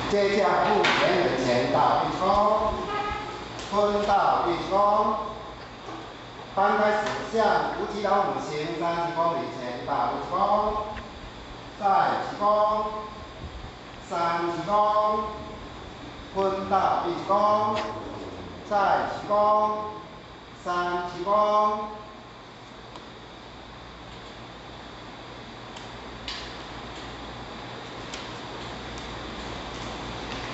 接駕付錢人前到一躬，坤道一躬，翻開手向無極老母行三鞠躬禮，前到一躬，再一躬，三鞠躬，坤道一躬，再一躬，三鞠躬。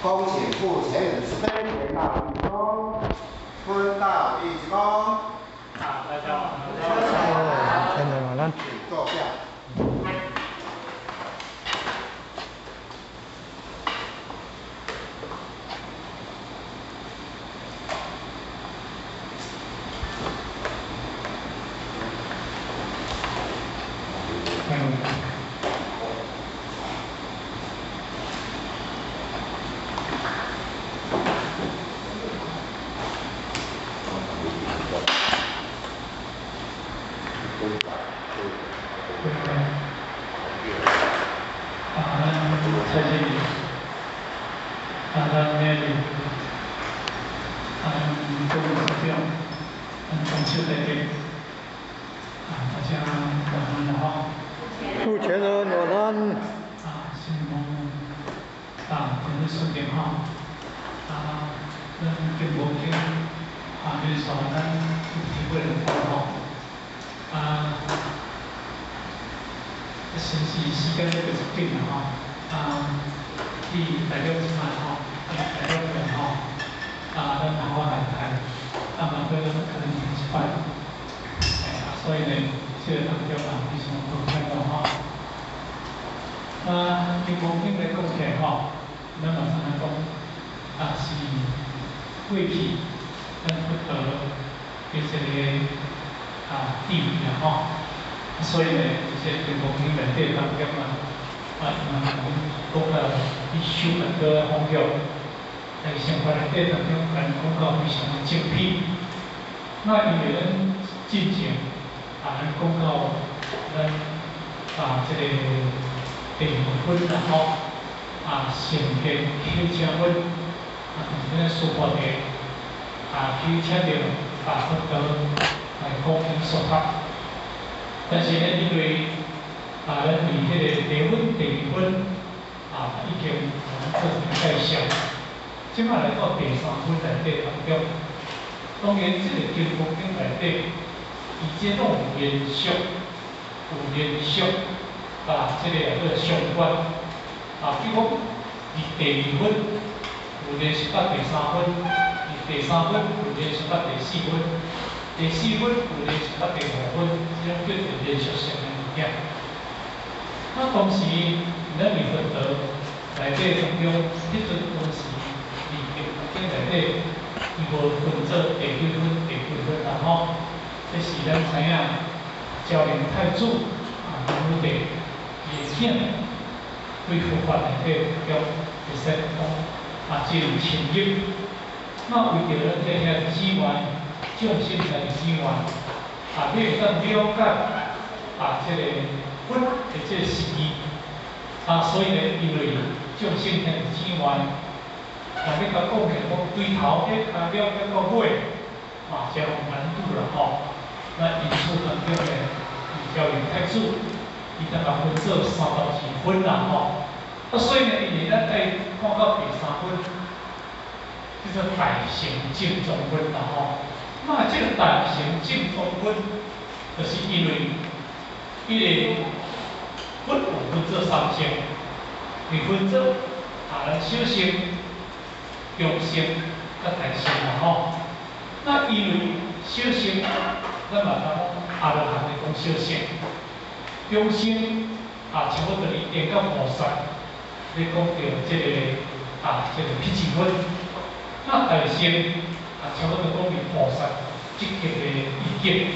恭請付錢人慈悲前到一躬，坤道一躬。好，大家晚哦，天晚安。請坐下。啊，咱蔡經理，啊，咱美麗，啊，咱董事長，咱董事長，啊，大家晚安了哈。付錢人晚安。啊，先講啊，今日四點哈，啊，咱經無經啊，比如說咱有機會來講吼，啊，先是時間咧就緊啦吼，啊，去大陸這擺吼，啊，大陸邊吼，啊，咱台灣來台，啊，嘛閣可能停一擺，哎，啊，所以呢，這個當中啊，非常抱歉咯吼。啊，金剛經來講起來吼，咱嘛知影講，啊是過去咱佛陀的這個啊智慧啦吼，所以呢，這個金剛經內底當中啊，啊伊嘛講到去修行的方向，在生活內底當中，咱講到非常的精闢。那因為咱進前啊，咱講到咱啊這個。第二分啦吼，啊，成見汽車分，啊，就是咱司法的，啊，去請著啊佛陀來講經說法。但是呢，因為啊，咱佇彼個第一分、第二分，啊，已經咱做一個介紹。這擺來到第三分內底當中，當然這個金剛經內底，伊這攏有連續，有連續。啊，這個也叫相關。啊，比如講，佇第二分有連續到第三分，佇第三分有連續到第四分，第四分有連續到第五分，這種叫做連續性的物件。那當時咱佇佛陀內底當中，彼陣當時佇經經內底，伊無分做第幾分、第幾分啦吼。這是咱知影，昭靈太子啊，皇帝。伊的囝對佛法內底中會使講啊，這有深入。那為著咱這兄弟姊妹，眾生兄弟姊妹，啊，你會當了解啊，這個佛的這個實義啊，所以呢，因為眾生兄弟姊妹，若欲共講起來講，對頭彼較了解到尾，嘛誠有難度啦吼。那因此當中呢，昭靈太子。伊當共分做32分啦吼，啊，所以呢，因為咱愛看到第三分，叫做大乘正宗分啦吼。那這個大乘正宗分，就是因為彼個佛有分做三乘，伊分做啊，咱小乘、中乘、佮大乘啦吼。那因為小乘，咱嘛通講阿羅漢來講小乘。中乘啊，差不多伊緣到菩薩，咧講著這個啊，這個辟支佛。那大乘啊，差不多講佇菩薩這級的意境。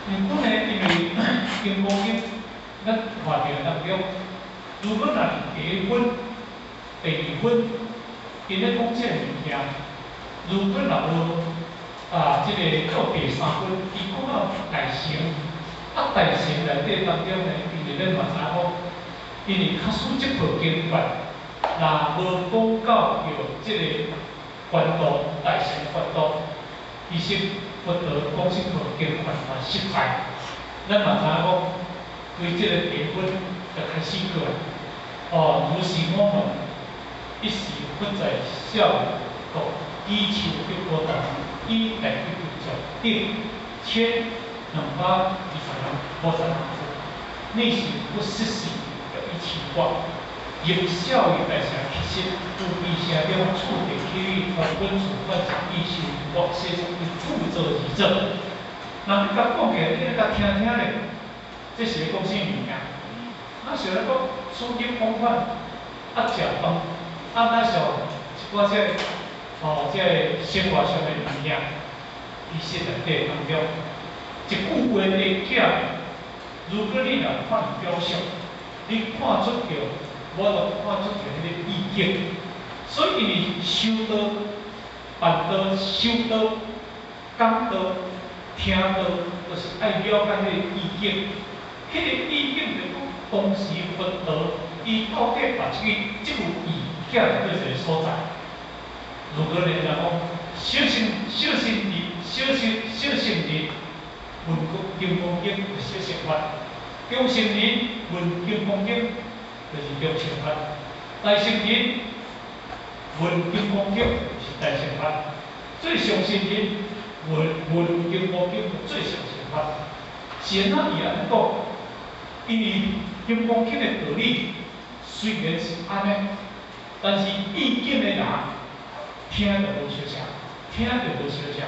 毋過呢，因為金剛經，咱看著當中，如果若是第一分、第二分，𪜶咧講這個物件，如果若無啊，這個到第三分，伊講到大乘。啊，大乘內底當中呢，因為咱嘛知影講，因為假使這部經法，若無講到著這个觀度，大乘觀度，其實佛陀講這部經款嘛失敗。咱嘛知影講，對這个題本就開始過來。哦，如是我聞，一時佛在舍衛國只樹得波度，以大比丘眾等1220人菩薩行者，爾時佛悉時欲以敕我，入舍衛大城乞食，有彼城中處地乞女傳本處梵食欲受我洗足，伊復作是說。人你共講起來，你來共聽聽咧，這是咧講啥物件？咱想咧講取經往返，啊食飯，啊咱想一寡這个，哦，這个生活上的物件，其實內底當中，一句話的寄，如果你若看表象，你看出著，無就看出著彼个意境。所以因為修道、辦道、修道、講道、聽道，就是愛了解彼個意境。彼个意境就講，當時佛陀伊到底把這个這句意寄佇佗一个所在？如果你若講小乘小乘人、小乘小乘人聞金剛經就小乘法，中乘人聞金剛經就是中乘法，大乘人聞金剛經是大乘法，最上乘人聞聞金剛經就最上乘法。是按怎伊按呢講？因為金剛經的道理雖然是按呢，但是意境的人聽就無相像，聽就無相像。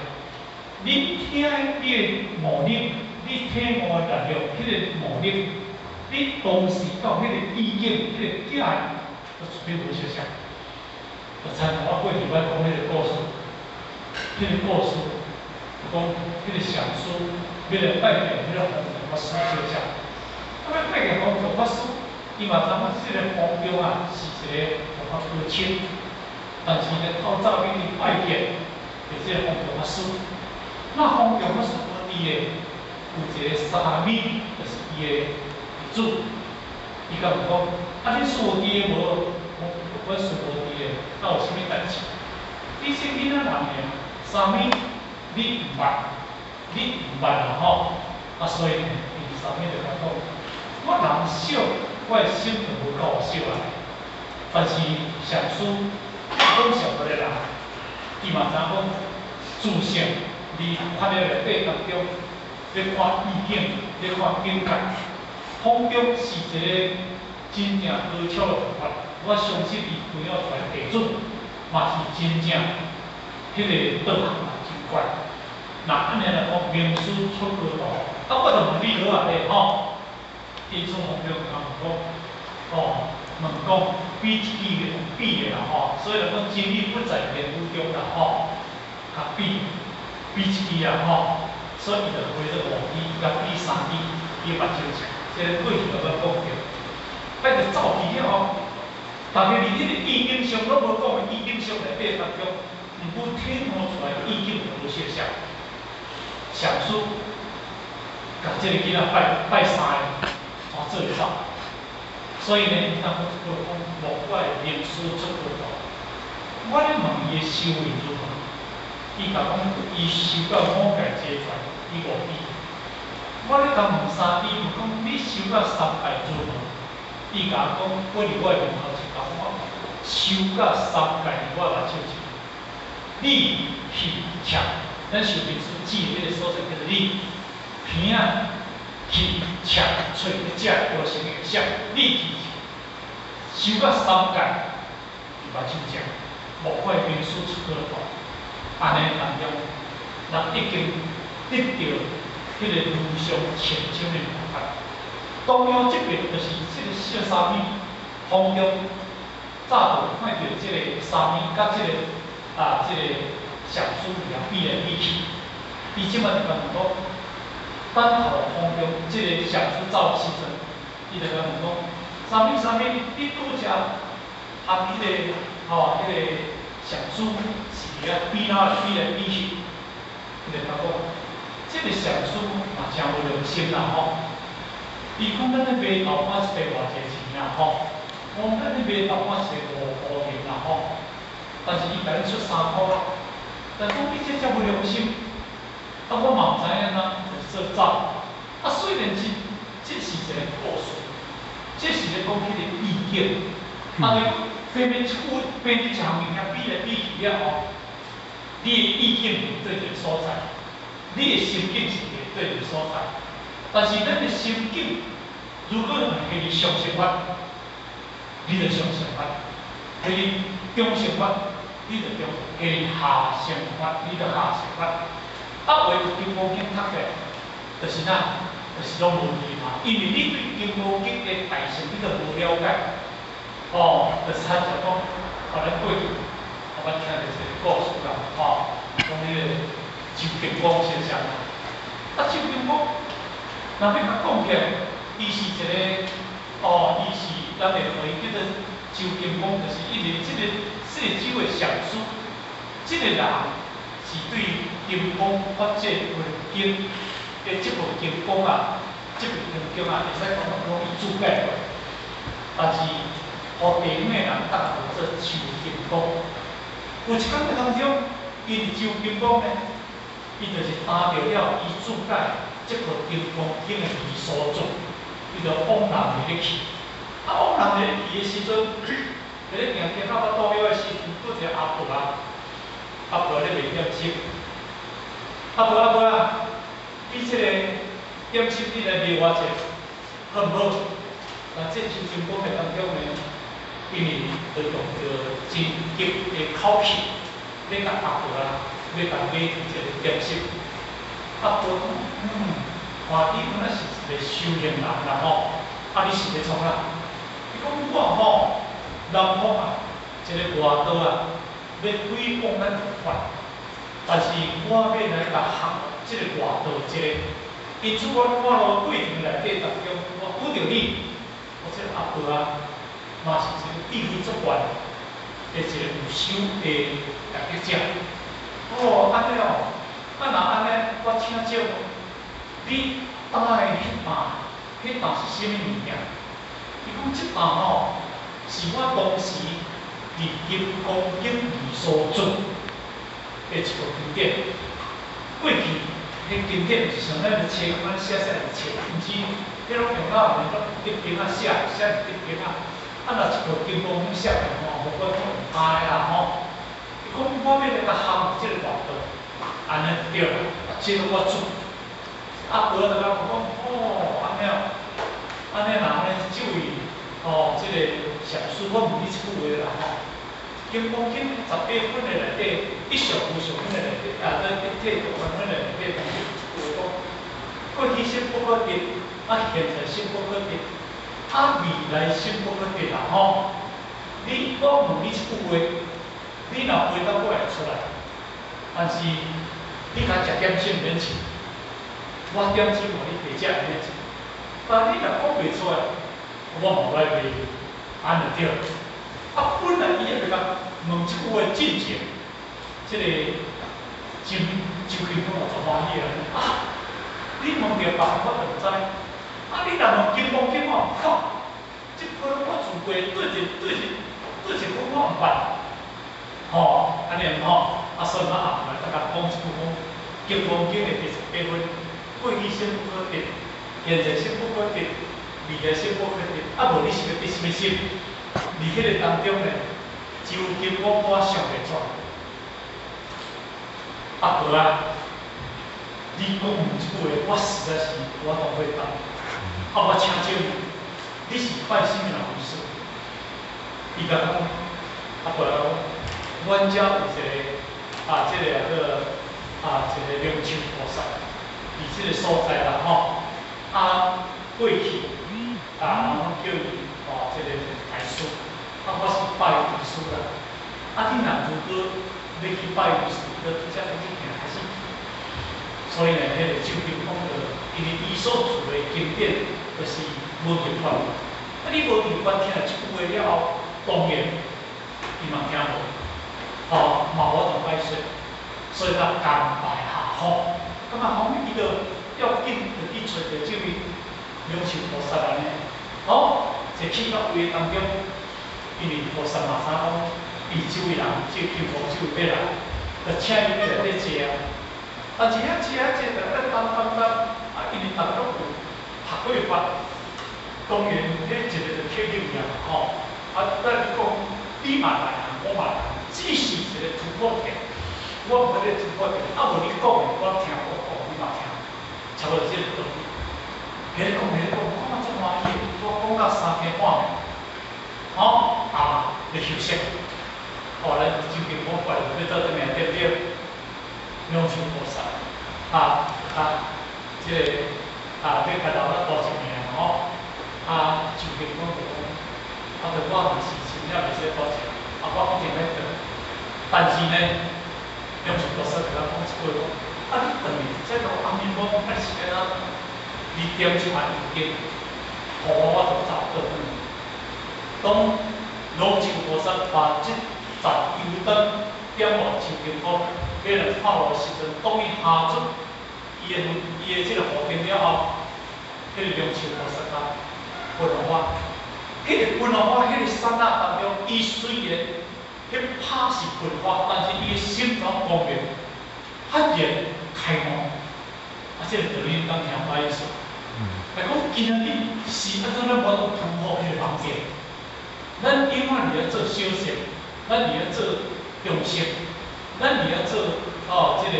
你聽你的悟力，你聽悟的力量，彼个悟力，你當時到彼个意境，彼个境，都出變無相像。就親像我過去捌講彼個故事，彼个故事就講彼个禪師欲來拜見彼個方丈法師小姐。啊，欲拜見方丈法師，伊嘛知影這个方丈啊是一個佛法高深，但是呢，透早欲去拜見，就這个方丈法師。那方丈法師佇的有一個沙彌，就是伊的弟子。伊共問講：啊，恁師父佇的無？阮師父佇的，啊有啥物代誌？你這囡仔人的沙彌，你毋捌，你毋捌啦吼。啊，所以呢，伊沙彌就共講：我人少，我的心就無夠少啊。但是禪師講上無的人，伊嘛知影講自性佇法的內底當中，咧看意境，咧看境界。方丈是一個真正高超的佛法，我相信伊培養出來弟子嘛是真正彼个道行嘛真懸。若按呢來講，名師出高徒，啊，我就問你好啊咧吼。因此方丈共問講，哦，問講比一句比的啦吼，所以來講真理不在言語中啦吼，較比比一句啦吼，所以伊就回咗五支，共比三支，伊目睭赤，這个過去就捌講過。啊，就走去了後，逐家佇彼个意境上，攏無講的意境上內底當中，毋過體悟出來意境就無相像。禪師共這個囡仔拜拜三个，帶做伙走。所以呢，伊當講一句講，莫怪名師出高徒。我咧問伊的修為如何，伊共講，伊修到五界齊全，伊五支。我咧共問三支，問講你修到三界如何？伊共我講，過佇我的面頭前共我修到三界，我目睭赤。你去赤，咱受名師指的彼个所在叫做你，鼻仔去赤喙食造成影響，你去修到三界，伊目睭赤，莫怪名師出高徒。按呢當中，人已經得著彼个無上淺深的佛法。同樣，這邊就是這個小沙彌方丈，早就看著這個沙彌佮這个啊，這個禪師佇遐比來比去。伊這擺就共問講，等候方丈這個禪師走的時陣，伊就共問講：沙彌沙彌，你拄才和彼个吼，彼个禪師是佇遐比哪來比來比去？伊就共講，這個禪師嘛誠無良心啦吼！伊講咱咧賣豆花一塊偌濟錢啊吼？我講咱你賣頭看是5箍銀啦吼，但是伊共咱出3箍，但講你這遮無良心，啊我嘛毋知影怎，就是做走。啊雖然是這是一個故事，這是咧講彼個意境，啊你偏偏出偏偏一項物件比來比去了後，你的意境是對一個所在，你的心境是對一個所在，但是咱的心境如果係佇上乘法，你就上乘法；係佇中乘法，你就中；係佇下乘法，你就下乘法。啊，話金剛經讀起來，就是哪，就是攏無字嘛，因為你對金剛經的大乘你都無了解，哦，就是親像講，互咱過去，我捌聽著一個故事啦，吼，講彼個周金光先生啊，啊周金光，若欲共講起來，伊是一個，哦，伊是咱會予伊叫做周金光，就是因為這個世周的上師，這個人是對金剛法界文經的這部金剛啊，這部金經啊，會使講攏伊注解過，但是予地方的人當做周金光。有一工當中，伊佇周金光呢，伊就是擔著了伊注解這部金剛經的秘書長，伊就往南面咧去。啊，往南面咧去的時陣，佇咧行行到腹肚枵的時陣，拄一個阿婆啊，阿婆咧賣點心。阿婆阿婆啊，你這個點心你來賣偌濟，好毋好？那這周金光的當中呢，因為就用著真急的口氣，欲共阿婆啊，欲共買這個點心。阿婆講，嗯，看你敢若是一個修行人啦吼，啊你是欲創啥？伊講我吼，南方啊，一個外道啊，欲毀謗咱佛法，但是我欲來共學這個外道一個，因此我看路過程內底當中，我拄著你，我這個阿婆啊，嘛是一個智慧足懸的一個有修的大德者。哦，按呢哦，啊若按呢，我請教你，擔的彼擔，彼擔是啥物物件？伊講這擔吼，是我當時佇金剛經義所做的一部經典。過去，彼經典是像咱的冊，咱寫寫的冊，毋是，彼攏用到攏竹爿仔寫，寫佇竹爿仔。啊，若一部金剛經寫來吼，無管講用擔的啦吼。伊講我欲來共含這個外道，按呢對啦，這個我做。阿婆就共講，哦，按呢哦，按呢若按呢，這位吼，這個上師，我問你一句話啦吼。金剛經18分的內底，一上無上分的內底，啊，一切大分的內底，當中一句話講，過去生不可得，啊，現在生不可得，啊，未來生不可得啦吼。你我問你一句話，你若回答我會出來，但是你較食點心免錢，我點心予你白食免錢。但你若講袂出來，我嘛無愛買，按呢對。啊，本來伊也欲共問這句話進前，這個周周金光嘛足歡喜啊！啊，你問著別人我就毋知，啊，你若問金剛經我靠，這可能我自過對一對一對一句我毋捌，吼，按呢毋吼？啊，所以我後來才共講一句講，金剛經的第18分，過去生不可得，現在生不可得，未來生不可得，啊，無你是欲得啥物心？佇彼個當中呢，周金光我想袂出來。阿婆啊，你講這句話，我實在是無法度回答。啊，我請教你，你是拜啥物人為師？伊共講，阿婆啊講，阮遮有一個啊，這個叫做啊，一個龍樹菩薩，佇這個所在啦吼。啊，過去啊，攏叫伊哦，這個大師。啊，我是拜伊為師啦。啊，你若如果欲去拜伊為師，就才會去行開始。所以呢，彼個周金光就因為伊所著的經典就是無入法。啊，你無入法聽這句話了後，當然伊嘛聽無，吼嘛無法度解說，所以才甘拜下風。感覺後面伊就要緊就去揣著這位龍樹菩薩按呢，吼，就去到位當中。因為菩薩嘛知影講，伊這位人，這金剛這位欲來，就請伊欲來咧坐啊。啊，坐啊坐啊坐，就咧等等等，啊，因為逐家攏有學過法，當然彼一个就客入去啊吼。啊，咱你講，你嘛內行，我嘛內行，只是一個突破點。我無咧突破點，啊無你講的，我聽無講，你嘛聽，差不多這個道理。彼咧講，彼咧講，講到足歡喜，我講到三更半暝，吼，啊，咧休息。哦，咱就近我過來欲倒轉來對不對？龍樹菩薩，啊啊，這個啊，欲共留咱多一命吼，啊，就近講就講，啊，著我若是真正袂使多食，啊，我一定欲轉。但是呢，龍樹菩薩就共講一句講，啊，你轉去這路阿彌陀，啊，是按怎？你點一塊油燈，予我我就走倒轉。當龍樹菩薩把這盞油燈點予周金寶，欲來看路的時陣，當伊下出伊的這個護燈了後，彼個龍樹菩薩共分予我，彼個分予我，彼個剎那當中，伊雖然彼拍是噴火，但是伊的心怎光明，發現開悟，啊，這個道理敢聽有意思？來講今仔日是按怎咱無法度突破彼個盲點？咱永遠佇咧做小乘，咱佇咧做中乘，咱佇咧做哦，這個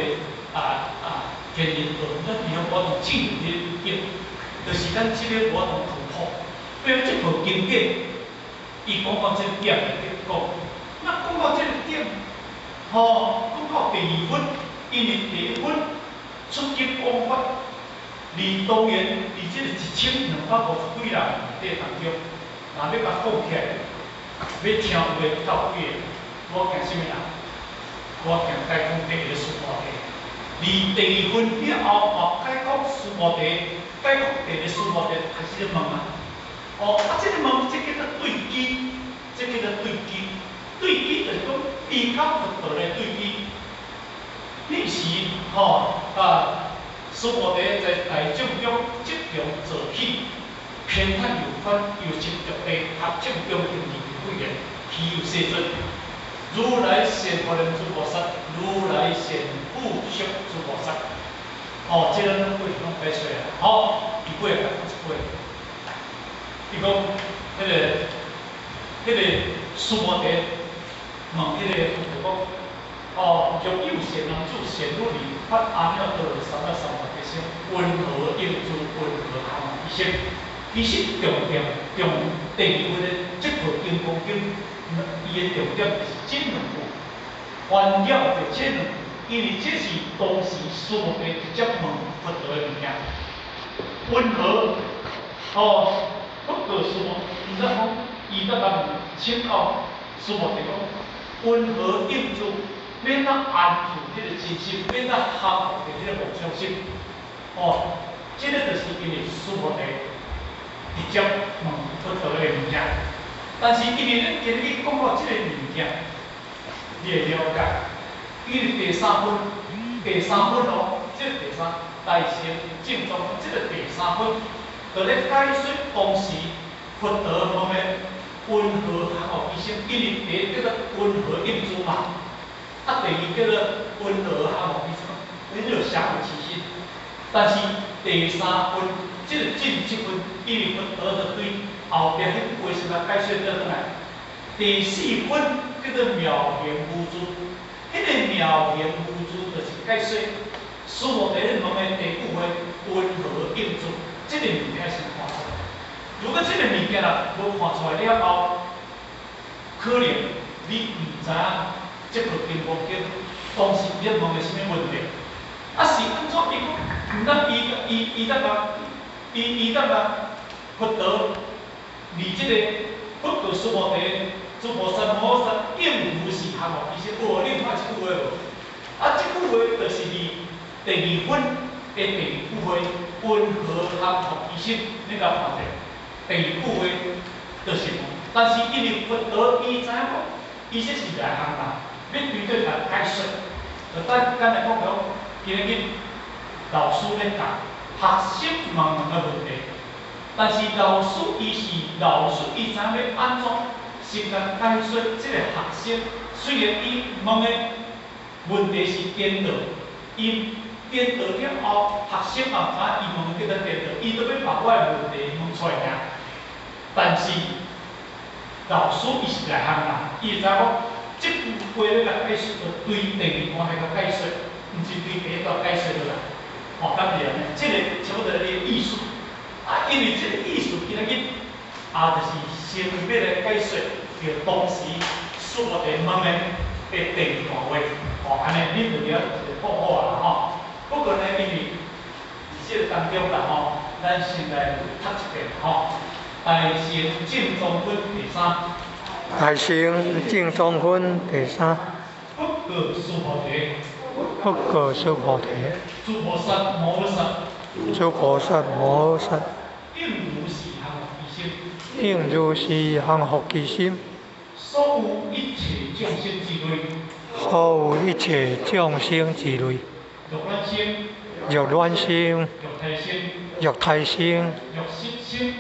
天人道，咱佇咧無法度進入彼個境，就是咱這個無法度突破。比如這部經典，伊講到這個點來講，那講到這個點，吼，講到第二分，因為第一分出擊廣法，而當然佇這個1250幾人內底當中，若欲共講起來，欲聽有的夠幾个？我驚啥物人？我驚解講第一个須菩提。而第二分了後，嘛解講須菩提，解講第一个須菩提開始咧問啊。哦，啊，這個問，這叫做對機，這叫做對機。對機就是講，伊佮佛陀來對機。彼時吼啊，須菩提在大眾中集中坐起，偏袒右寬，右執著地，合掌恭敬而悔言：希有世尊，如來善目連諸菩薩，如來善富宿諸菩薩。哦，這個攏過去攏解說啊。吼，伊過來講一句，伊講彼個須菩提問彼個佛陀講：哦，若有善男子善女人，發阿耨多羅三藐三菩提心，雲何應住雲何含其心？其實重點重第二分的這部金剛經，伊的重點就是這兩句，環繞著這兩句，因為這是當時須菩提直接問佛陀的物件。雲何？哦，佛陀須菩，伊則講，伊則共請教須菩提講，雲何應住？欲按怎安住彼個真心，欲按怎含著彼個無想心？哦，這個就是因為須菩提直接問佛陀的物件。但是因為咱今日講到這個物件，你會了解，因為第三分，第三分哦，這個第三大乘正宗，這個第三分，就咧解說當時佛陀問的雲何含樂其心，因為第一叫做雲何應住嘛，啊，第二叫做雲何含樂其心，你就想有其心。但是第三分，這個正這分，因為佛陀就對後壁彼句話先來解說倒轉來。第四分叫做妙行無住，彼個妙行無住就是解說須菩提咧問的第五個雲何應住，這個物件先看出來。如果這個物件若無看出來了後，可能你毋知影這部金剛經當時咧問的啥物問題。啊是按怎伊講？毋但伊伊伊得共伊伊得共佛陀佇這個佛陀須菩提諸菩薩摩訶薩應如是含樂其心，有無？你有看這句話無？啊，這句話就是佇第二分的第二句話，雲何含樂其心，你共看者？第二句話就是，但是因為佛陀伊知影講，伊這是內行人，欲對對共解說。就等簡單講講，今日老師咧教學生問問的問題，但是老師伊是老師，伊知影欲按怎先共解說這个學生，雖然伊問的問題是顛倒，伊顛倒了後，學生嘛毋知影伊問的叫做顛倒，伊都欲把我的問題問出來爾。但是老師伊是內行人，伊會知影講，這句話欲共解釋，就對第二段來共解說，毋是對第一段解說落來。吼，敢是按呢？這个差不多這个意思。啊，因為這个意思，今仔日啊，就是先欲來解說，著當時須菩提問的的第二段話，吼，按呢，恁就了一個好好啦吼。不過呢，因為佇這个當中啦吼，咱先來讀一遍吼，大乘正宗分第三。大乘正宗分第三。佛告須菩提。佛告須菩提。諸菩薩摩訶薩。諸菩薩摩訶薩。應如是降伏其心。應如是降伏其心。所有一切眾生之類。所有一切眾生之類。若卵生。若卵生。若胎生。若胎生。若濕生。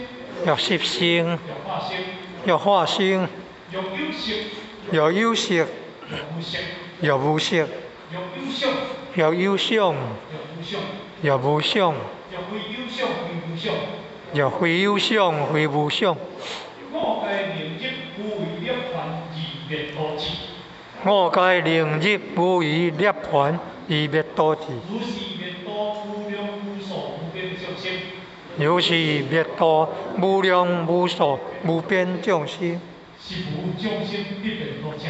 若濕生。若化生。若化生。若有色。若有色。若無色。若無色。若有想。若有想。若無想。若無想。若非有想，非無想。若非有想，非無想。五界能入無餘涅槃而滅度智。五界能入無餘涅槃而滅度智。如是滅度無量無數無邊眾生。如是滅度無量無數無邊眾生。實無眾生得滅度者。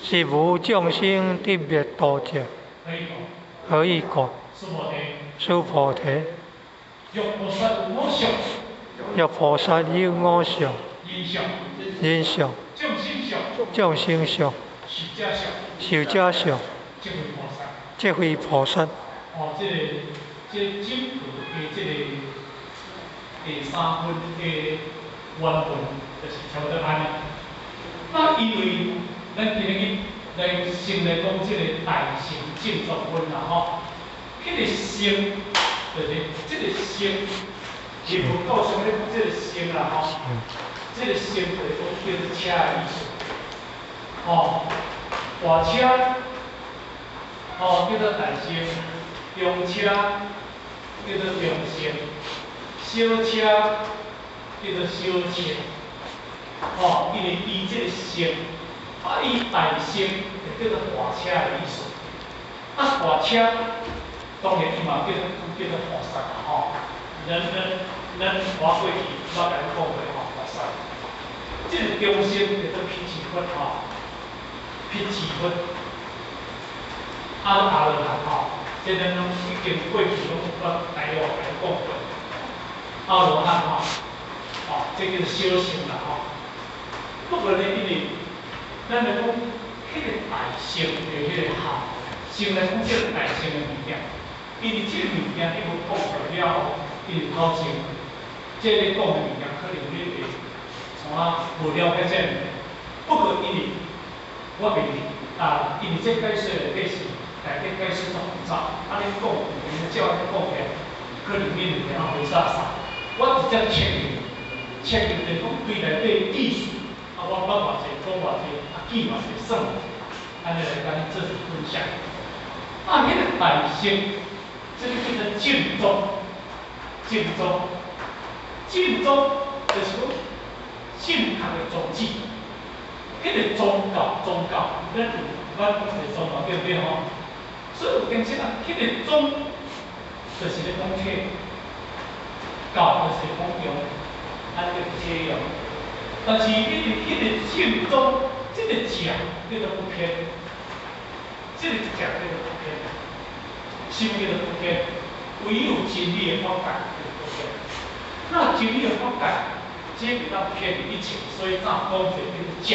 實無眾生得滅度者。何以故？何以故？須菩提。須菩提。若菩薩有我相。若菩薩有我相。人相。人相。眾生相。眾生相。壽者相。壽者相。即非菩薩。即非菩薩。哦，這個這整個的這個第三分的原文就是差不多按呢。那因為咱今日來先來講這個大乘正宗分啦吼，彼個乘就是這個乘，是佛教上咧講這個乘啦吼，這個乘就是講叫做車的意思，吼，大車，吼叫做大乘，中車叫做中乘，小車叫做小乘，吼，因為伊這個乘，啊，伊大乘就叫做大車的意思，啊，大車當然伊嘛叫做菩薩啦吼，咱我過去捌共你講過吼，菩薩，這個中乘叫做辟支佛吼，辟支佛，啊，阿羅漢吼，這咱攏已經過去攏捌大約共你講過，阿羅漢吼，哦，這叫做小乘啦吼。不過呢，因為咱來講，彼個大乘的彼個涵，先來講這個大乘的物件，因為這個物件你無講出來了後，因為頭前這个講的物件可能你會創啊無了解這個物件。不過因為我袂啊，因為這解說的底是內底解說足複雜，啊你講有照按呢講起來，可能你會聽啊霧煞煞。我直接切入，切入就是講對內底意思。啊，我捌偌濟，講偌濟，啊記偌濟，算偌濟，按呢來共你做一分享。啊，彼個大乘，這個叫做正宗，正宗，正宗就是講正確的宗旨。彼個宗教，宗教，咱有咱講一個宗教對毋對吼？所以有當時啊，彼個宗就是咧講體，教就是講用，按呢叫體用。但是因為彼個正宗，這個正叫做不偏，這個正叫做不偏，什麼叫做不偏？唯有真理的法界叫做不偏。那真理的法界，這袂當偏離一切，所以怎講者叫做正。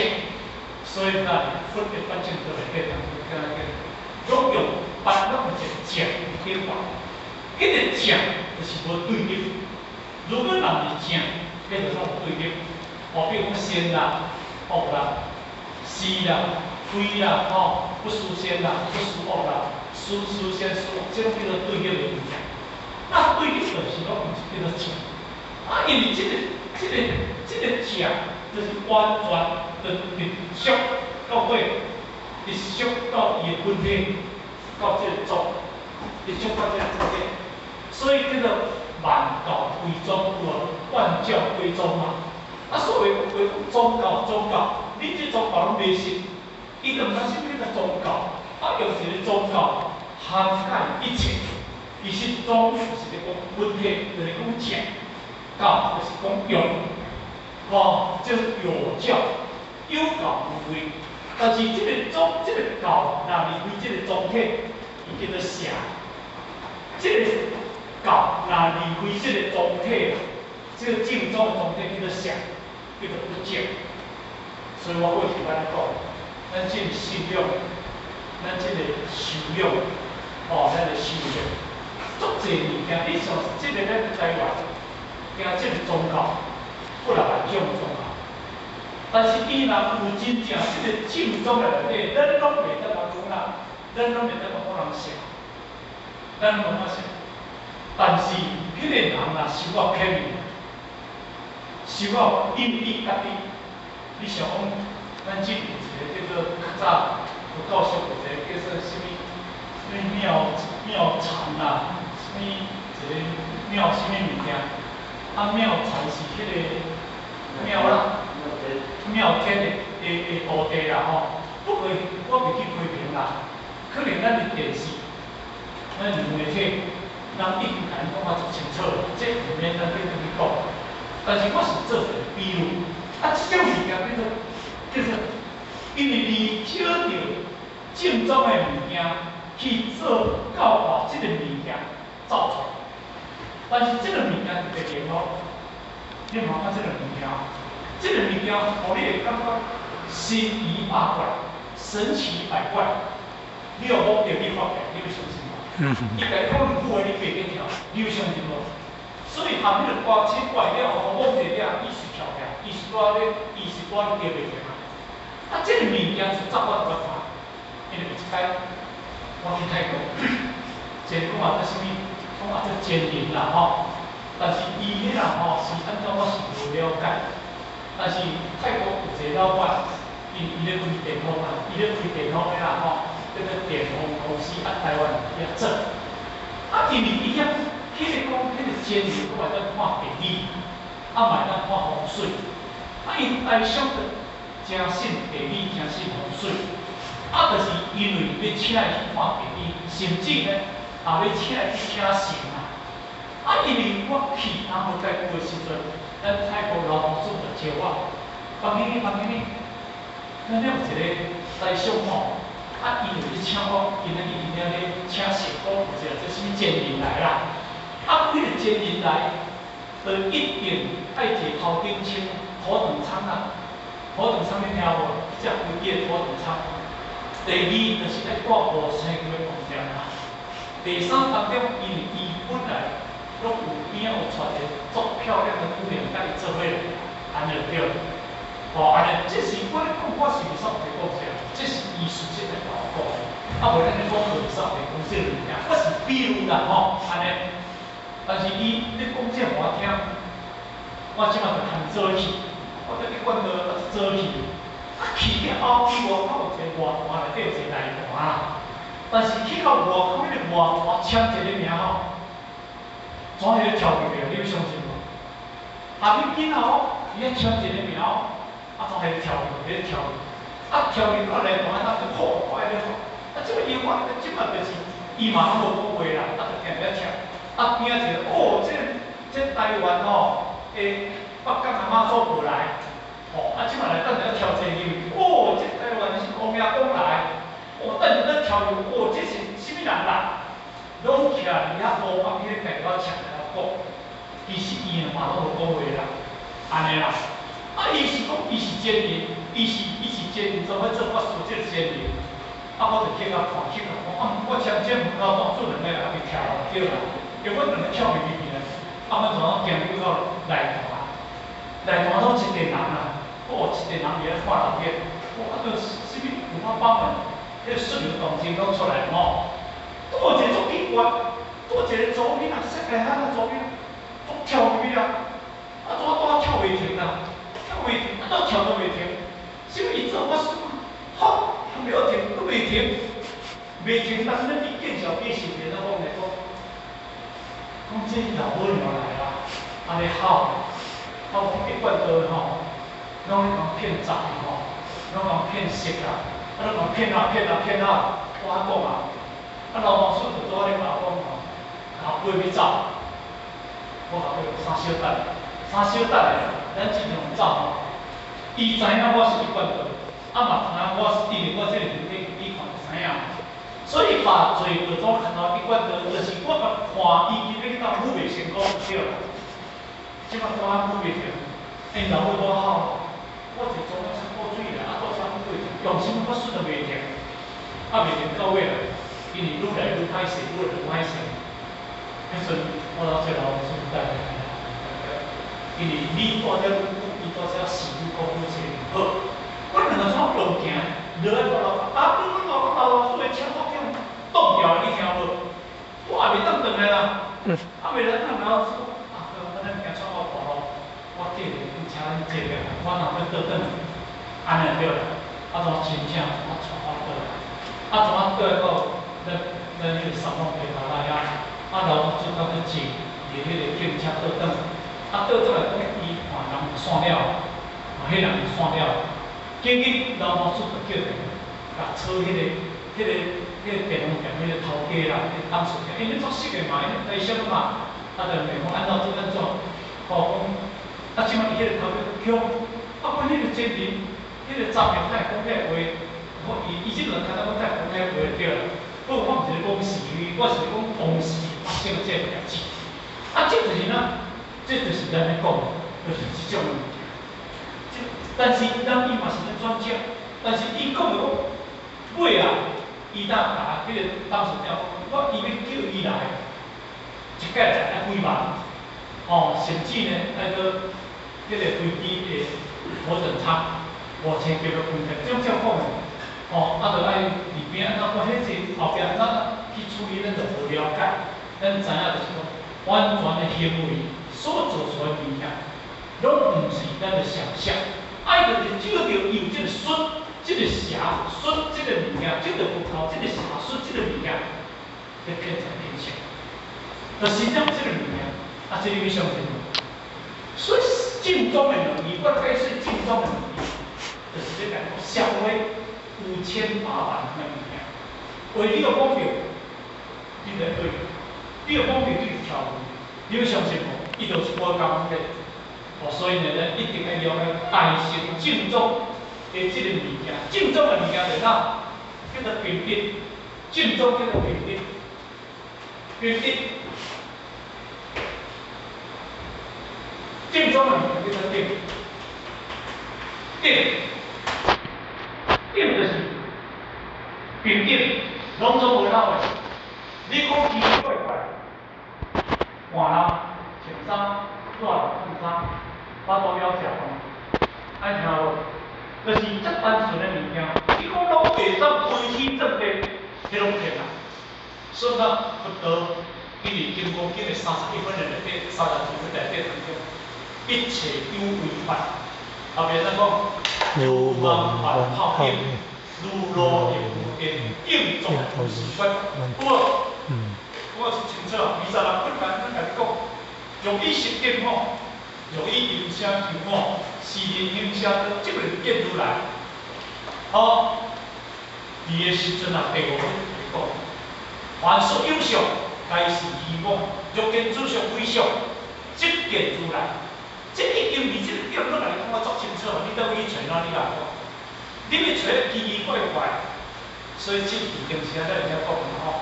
所以咱佛的法正道內底，人敢若叫攏用煩惱一個正去法，彼個正就是無對立。如果人是正，彼就攏有對立。哦，比如講善啦、惡啦、是啦、非啦，吼，不思善啦，不思惡啦，思思善思惡，這攏叫做對立的物件。那對立就是攏毋是叫做正。啊，因為這個正，就是完全就直觸到尾，直觸到伊的本體，到這個宗，直觸到這個本體。所以叫做萬教歸宗，有無？萬教歸宗嘛。啊，所謂話宗教，宗教，你這宗教攏迷信，伊就毋知啥物叫做宗教。啊，用一個宗教涵蓋一切。其實宗就是咧講本體，就是講正；教就是講用，吼，就是有教，有教無類。但是這個宗，這個教，若離開這個宗體，伊叫做邪；這個教若離開這個宗體，這個正宗的宗體叫做邪，叫做不正。所以我過去按呢講，咱這個信仰，咱這個修養，吼，咱的修養。足濟物件，你像這個咱台灣，行這個宗教，幾若萬種宗教，但是伊若有真正這個正宗的內底，咱攏袂當共講啦，咱攏袂當共講人邪，咱攏無法信。但是，彼個人若修到偏去，修到隱秘家己，你想講，咱這有一個叫做較早佛教說有一個叫做啥物啥物妙妙禪啦。啥物一個妙啥物物件？啊，妙禪是彼個妙啦，妙天的徒弟啦吼。不過我袂去批評啦，可能咱的電視，咱的媒體，人已經共咱講啊足清楚，這毋免咱去去講。但是我是做一個比喻，啊，這種物件叫做，因為你少著正宗的物件去做教化，這個物件走出來，但是這個物件特別靈哦，你看看這個物件，這個物件予你會感覺神奇百怪，神奇百怪。你有摸著你發現，你會相信無？伊共你講兩句話，你爬起跳，你會相信無？所以含彼個歌七怪了後，摸著了，伊是跳起來，伊是蹛咧，伊是蹛咧著袂停啊。啊，這個物件是早我就捌看，因為有一擺我去泰國，一個講話做啥物，講話做仙人啦吼，但是伊彼人吼是按怎我是無了解，但是泰國有一個老闆，伊咧開電風啊，伊咧開電風的啦吼，叫做電風公司啊，台灣遐做，啊，因為伊遐彼個講彼個仙人，閣會當看地理，啊嘛會當看風水，啊，𪜶台商就誠信地理，誠信風水，啊，就是因為欲請伊去看地理，甚至呢，也欲請伊去請神啊。啊，因為我去南無蓋久的時陣，咱泰國老同事就招我，方經理，方經理，咱遐有一個台商吼，啊，伊就去請我，今仔日𪜶遐咧請神，講有一個這啥物仙人來啦。啊，彼個仙人來，就一定愛坐頭等艙、頭等艙啊。頭等艙你聽無？這飛機的頭等艙。第二就是愛掛五星級的飯店啦。第三當中，因為伊本來攏有邊仔有帶一個足漂亮的姑娘佮伊做伙來，按呢就對。吼，按呢，這是我咧講，我是袂使白講啥，這是伊事實來共我講。啊，無咱咧講袂使白講這個物件，我是比喻啦吼，按呢。但是伊咧講這予我聽，我這馬就含做去，我就去管道啊做去。啊，去了後，伊外口有一個外盤內底有一個內盤啦。但是去到外口彼個外盤簽一個名吼，怎彼個跳入去？你欲相信無？下面囡仔哦，伊遐簽一個名哦，啊，怎彼個跳入去？彼個跳入，啊，跳入到內盤，啊，就破壞咧吼。啊，這個伊我這馬就是伊嘛攏無講話啦，啊，就定佇遐跳。啊，邊仔一個哦，這台灣吼，的北港的媽祖婆來，吼，啊，這馬來等下跳這入去，哦，這台灣是王爺公來，哦，等下咧跳入，哦，這是啥物人啦？攏徛佇遐路旁彼個家己咧唱來講，其實伊嘛攏無講話啦，按呢啦。啊，伊是講伊是仙人，伊是仙人，專門做法事這個仙人。啊，我就去共看，去共看，啊，我簽這門口當做兩個人去徛對啦。結果兩個跳袂入去呢，啊，阮怎行入到內盤，內盤攏一群人啊，哦，一群人佇遐看熱鬧，哦，啊，都啥物五花八門，彼個順流動靜攏出來吼。拄有一個足奇怪，拄有一個查某囡仔，細漢仔查某囡仔，足跳入去啊，啊，怎拄仔跳袂停啦？啊，跳袂停，啊，都跳都袂停。啥物伊做法事，吼，还袂晓停，阁袂停，袂停。当咱去见小计是变怎讲来讲？讲这老母娘来啦，按呢吼，吼一贯道吼，攏咧共骗财吼，攏共骗色啦，啊，攏共骗啊骗啊骗啊，我讲啊，啊老牧师就拄仔咧共我讲吼，共飞欲走，我共伊啥小等，啥小等咧，咱尽量走吼。伊知影我是一贯道，啊嘛知影我是因為我這個身體伊看就知影，所以把罪就總看到一貫道，就是我共看伊今日去當舞袂成功就對啦。這擺拄仔舞袂成，𪜶老母拄仔吼，我一總愛插過水啦，啊拄插舞袂成，用啥物法術都袂停，啊袂停到尾啦，因為愈來愈歹勢，愈來愈歹勢。彼陣我老這老師帶來，因為你住遮愈久，伊住遮時愈講愈濟好。阮兩个怎用行？落來我老啊，你阮老老老師的車我叫擋掉，你聽無？我也袂當轉來啦，啊袂當轉來，老師啊，咱行出我大路，我借個車恁借過來，我若欲倒轉來，按呢對啦。啊，怎真正怎帶我倒來？啊，怎倒來到咱咱彼個三鳳地頭內遐？啊，老師拄去坐佇彼個警車倒轉，啊倒轉來講伊看人散了，啊，彼人散了，緊緊老牧師就叫電話，共找彼個電風店彼個頭家啦，彼個董事長，𪜶咧足熟的嘛，𪜶咧台商嘛，啊，就問講按怎做按怎，吼講，啊，這擺伊彼個頭家強，啊，阮彼個真人，彼個詐騙太講遐話，我伊伊這陣較早講太講遐話就對啦。不過我毋是咧講是非，我是咧講當時發生的這個代誌。啊，這就是哪？這就是咱咧講，就是這種物件。這但是咱伊嘛是咧轉接，但是伊講的講，尾啊，伊當共彼個董事長講，我伊欲叫伊來，一擺來愛幾萬，吼，甚至呢愛閣彼個飛機的頭等艙5000幾個分店，這種講的，吼，啊，著愛裡邊按怎講，彼這後壁按怎去處理，咱就無了解。咱知影就是講，完全的行為所做出來的物件，攏毋是咱的想象。愛就是照著伊有這個術，這個邪術，這個物件，這個佛教，這個邪術，這個物件，咧騙財騙色。就是這樣這個物件，啊，這你欲相信無？所以正宗的兩義，我解釋正宗的兩義，就是咧講社會5800的物件，話你欲講著，你就對；你欲講著，你就跳舞，你欲相信無？伊就是無共的。哦，所以呢，咱一定愛了解大乘正宗的這個物件，正宗的物件就哪？叫做平等，正宗叫做平等，平等。正宗的物件叫做定，定，定就是平等，攏總無漏的。你講奇奇怪怪，換人穿衫，熱燙衫，腹肚枵食飯，愛聽無？就是遮單純的物件，你講攏會當開始正地，彼攏騙啦。所以講佛道，因為金剛經的31分的內底，32分內底當中，一切有為法，後壁咱講，如夢幻泡影，如露亦如電，應作如是觀。有無？我是清楚，26分咱咱共你講，若以色見吼，若以音聲求吼，是人行邪道，這個是見如來。好，佇个時陣啊，第五分來講，凡所有相，皆是虛妄。若見諸相非相，即見如來。這已經佇這個點，攏共你講啊足清楚，你倒去揣哪你來講？你欲揣奇奇怪怪，所以這已經是咱會曉講吼。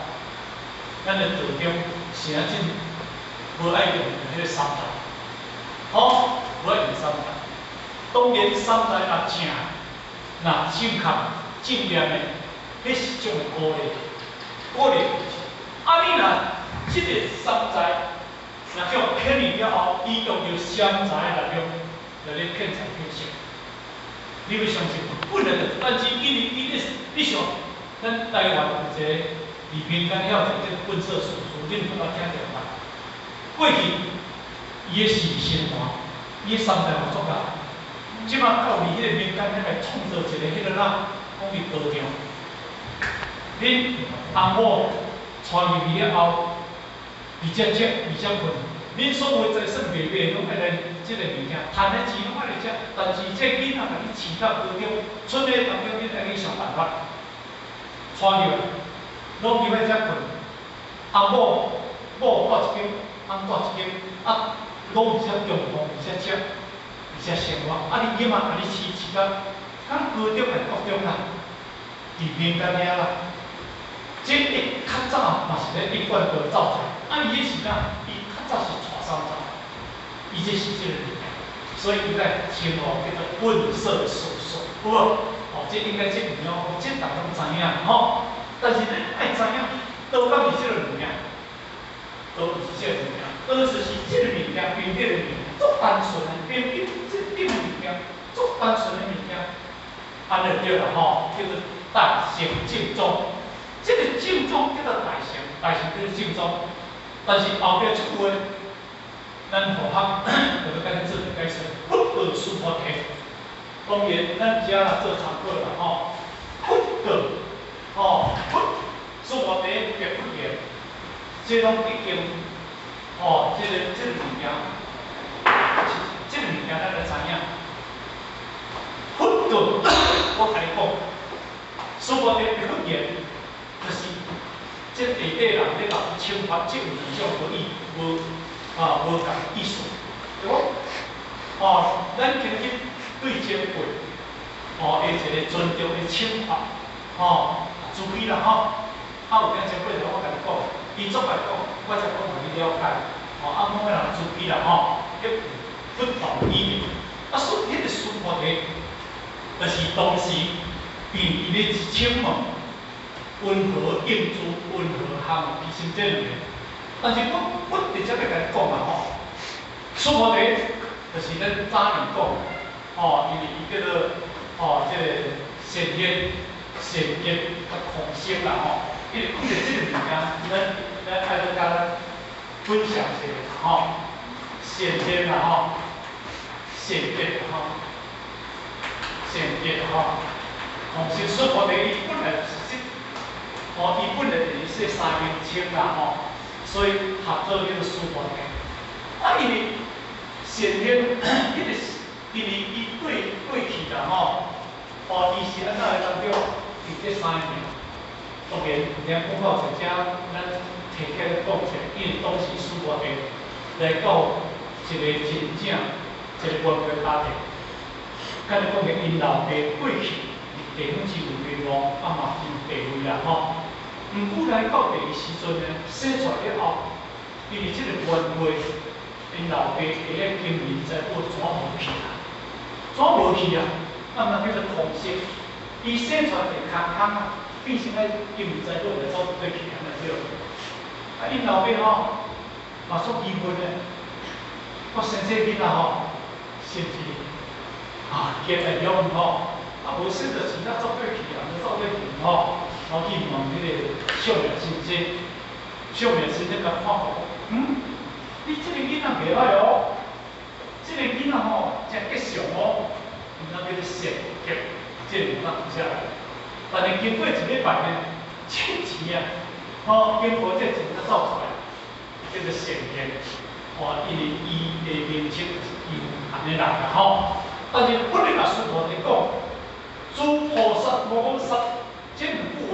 咱的道中是啊真無愛用彼個三代，吼，無愛用三代。當然三代若正，若正確正念的，彼是一種的鼓勵，鼓勵。啊，你若這個三代若叫騙去了後，伊用著三財的力量來咧騙財騙色，你欲相信無？本來就，但是因為伊咧，你想，咱台灣有一個李平安曉一個這個笨色叔叔，恁有捌聽著無？過去伊的是生活，伊的三代嘛足夠，這馬到佇彼個民間遐來創造一個彼個啦，講佇道場，恁翁某娶入去了後，佇遮食，佇遮睏，恁所有財產賣賣攏愛來這個物件，趁的錢攏愛來遮，但是這囡仔共你飼到高中，賰的當中恁愛去想辦法，娶入來，攏入來遮睏，翁某某蹛一間，翁蹛一間，啊，攏佇遮供奉，佇遮食。遮生活，啊！你囡仔共你飼飼到，到高中抑國中啦，佇民間遐啦。這伊較早嘛是咧一貫道走出來，啊！伊彼時啦，伊較早是娶三走，伊這是這個物件，所以伊來稱呼叫做本色叔叔，有無？哦，這應該這毋哦，這逐家攏知影吼。但是咱愛知影，倒敢是這個物件，倒毋是這個物件，而是是這個物件變這個物件，足單純的變變這點物件，足單純的物件，按呢對啦吼，叫做大乘正宗。這個正宗叫做大乘，大乘叫做正宗。但是後壁這句話，咱佛學就欲共你做一個解釋。佛果須菩提，當然咱遮啦做參考啦吼。佛果，吼佛須菩提白佛言，這攏已經，吼，這個物件，這個物件咱來知影。佛果，我共你講，須菩提白佛言，就是這下底人咧共懲罰，這有兩種無意，無啊無仝意思，對無？哦，咱今日對前輩，哦，的一個尊重的懲罰，吼，注意啦吼。啊，有影前輩我共你講，伊總愛講，我才講予你了解。吼，啊，某個人注意啦吼，彼不同意。啊，所以彼個須菩提，就是當時變伊咧請問，溫和應主，溫和行，其實這兩個。但是我直接欲共你講啦吼，須菩提就是咱早年講，吼，因為伊叫做吼，這個善現、善結佮空性啦吼。因為講著這個物件，咱愛閣共咱分享一下吼，善現啦吼，善結吼，善結吼，空性須菩提伊本來就是這，吼，伊本來就是這三名稱啦吼，所以合做叫做須菩提。啊，因為善現，彼個因為伊過去啦吼，哦，伊是按怎的當中，佇這三名。當然，有聽講到一只，咱提起來講者，因為當時須菩提來到一個真正一個冤家家庭，敢若講個𪜶老爸過去伫地方真有威望，啊嘛真有地位啦吼。毋過來到第二時陣呢，生出來了後，因為這個冤家，𪜶老爸下個金銀財寶怎無去啊？怎無去啊？啊，嘛叫做空色，伊生出來就空空啊。變成愛金銀財寶來走對去按呢對。啊，𪜶老爸吼嘛足疑問的，我生這囡仔吼，是毋是啊？見會用吼？啊，無生就錢仔走過去啊，無走過去吼，我去問彼個相命先生，相命先生共看講，嗯，你這個囡仔袂歹哦，這個囡仔吼誠吉祥哦，毋通叫做善吉，這個物仔記下來。但是經過一禮拜呢，這錢啊，吼，經過這錢才走出來，叫做善現，吼，因為伊的名稱就是伊按呢來啦吼。但是佛的老師同你講，諸菩薩摩訶薩，這兩句話，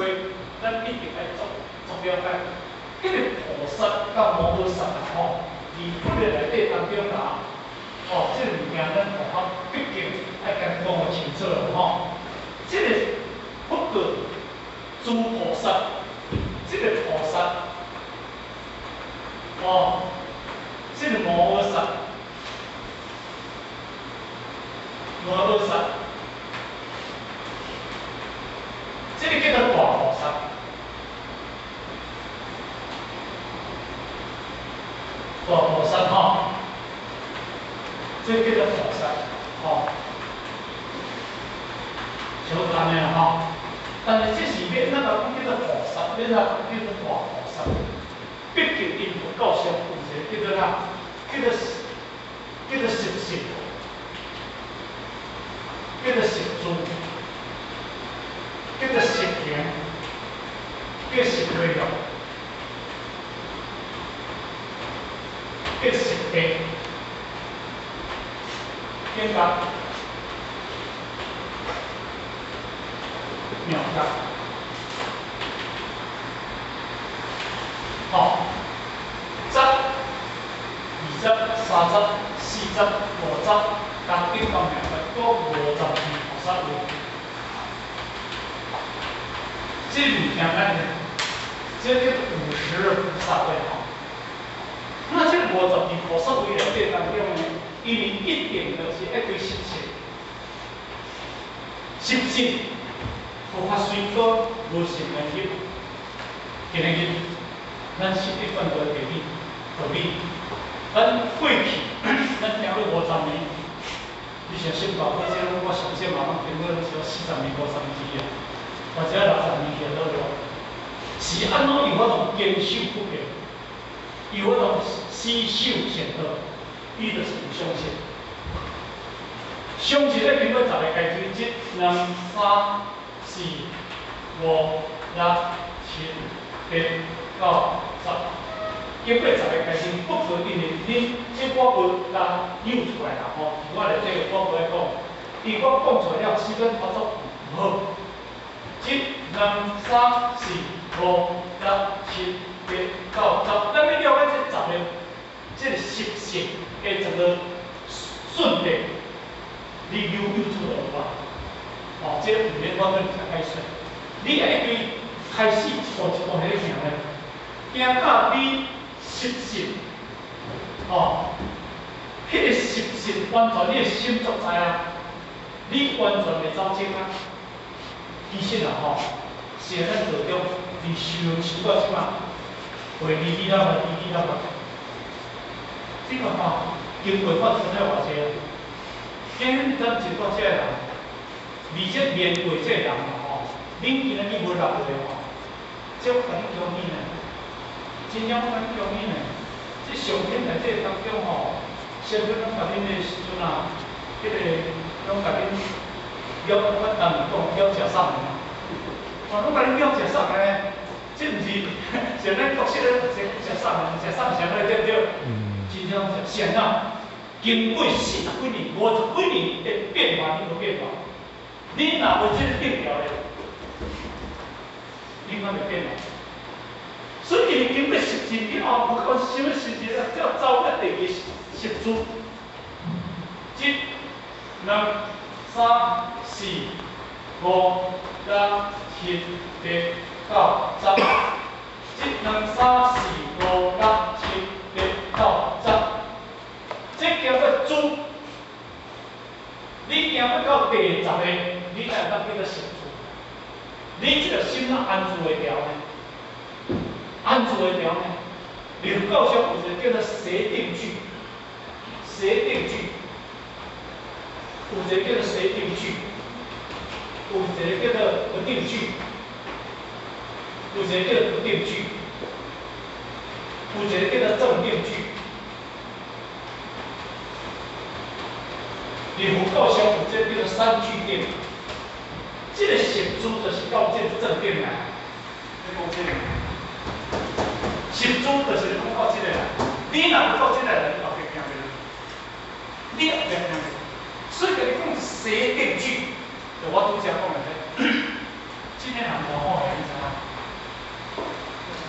咱一定愛做做了解。這個菩薩佮摩訶薩啊吼，佇佛的內底當中啦，吼，這個物件咱佛法畢竟愛共講予清楚啦吼。這個佛果諸菩薩，這個菩薩，哦，這個摩訶薩，摩訶薩，這個叫做大菩薩，大菩薩吼，這個叫做菩薩，吼，就按呢吼。但是這是欲咱若講叫做菩薩，欲若講叫做大菩薩，畢竟𪜶佛教上有一個叫做啥？叫做習性。叫十地，顶觉，妙觉，吼，十、二十、三十、四十、五十，加顶觉妙觉，阁52菩萨位。这物件咱呢，这叫50菩萨位吼。那这52菩萨位内底当中呢，因为一定就是一堆习气，习气，佛法虽讲无成的业，今日咱是一贯的道理，道理，咱过去咱行了50年，你像新大哥这拢我上少嘛，拢经过拢少40年、50年去啊，或者60年去倒了，是按怎有法度坚守不变？有法度死守善道，伊就是有相信。相信咧经过十个阶段，一、两、三、四、五、六、七、八、九、十，经过十个阶段，不可因为恁这我无共扭出来啦吼，我内底我无爱讲，因为我讲出来了，时间操作毋好。一、两、三、四、五、六、七、八、九、十，咱要了解这十个，这个习性的十个顺序，你扭扭出来有无？哦，这个毋免我阁解释。你爱对开始一步一步伫咧行咧，行到你习性，哦，彼个习性完全你的心足知啊，你完全袂走精啊。其实啊吼，是咱道中伫修修到这马，会离离了嘛，离离了嘛。这个吼，经过我听了偌济啊，今日咱一到这个人，而且面对这个人吼，恁今仔日无6岁吼，这我共你恭喜呢，真正我共你恭喜呢。这上天在这个当中吼，先祖拢共恁的时阵啊，彼个拢共恁了，我当年讲了食送的嘛，哦，拢共恁了食送的呢，这毋是像咱国式咧食食送的，食送啥物对毋对？真正是安怎？经过40几年、50几年的变化，你无变化？你若无这个定条咧，你敢会变化？所以，因经过实践以后，无讲啥物实践啊，才走到第二十字，一、两、三、四、五、六、七、八、九、十。一、两、三、四、五、六、七、八、九、十。这行到主，你行到第十个，你才会当叫做十住。你这个心若安住会牢呢？安住会牢呢？佛教上有一个叫做邪定聚，邪定聚，有一个叫做邪定聚，有一个叫做不定聚，有一个叫做不定聚，有一个叫做正定聚。伫佛教上有这叫做三聚定，这个十住就是到这个正定来。你讲这个，十住就是讲到这个来。你若无到这个来，你后壁行袂落。你后壁行袂落。所以共你讲邪定聚，就我拄才讲的这，这个人无好的，你知影？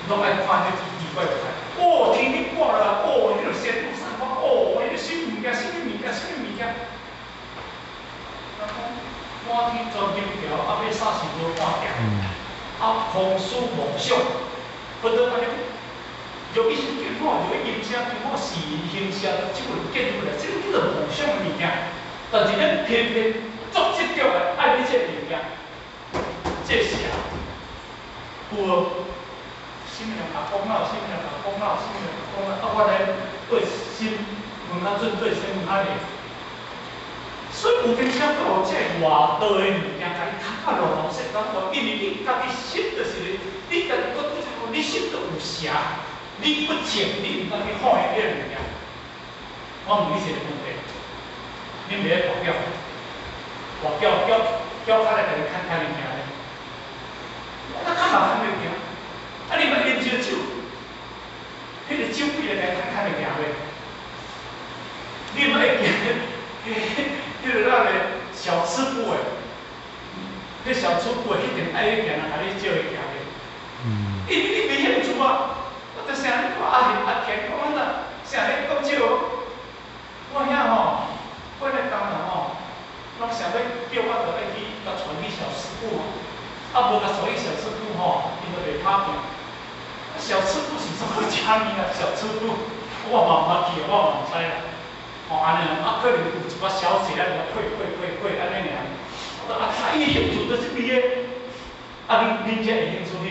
拢爱看彼奇怪的。哦，天顶挂落来，哦，彼个仙女散发，哦，彼个什物物件，什物物件，什物物件。满天钻金条，啊，欲啥是无半条，啊，空思妄想，不得安尼，尤其是见看着音声，听看视形色，这个见出来，这个叫做妄想的物件。但是咱偏偏足执著的爱你这个物件，这是啊，有无？什物人共讲了，什物人共讲了，什物人共讲了，啊，我来对心问较准，对心问较灵。所以有阵时阁有这外道的物件，共你卡到路头说，讲因为你家己心就是你家己阁拄才讲，你心都有邪，你不净，你毋通去放下彼个物件。我问你一个问题，恁袂咧跋筊？跋筊筊筊较来共你牵牵物件咧？我较嘛牵袂行，啊你莫啉烧酒，彼个酒鬼来共牵牵会行袂？小吃部是創啥物啊？小吃部，我嘛毋捌去，我嘛毋知啦。吼，按呢，啊，可能有一寡小姐啊，配配配配按呢爾。啊，伊興趣就是佇個，啊，恁恁遮會興趣去？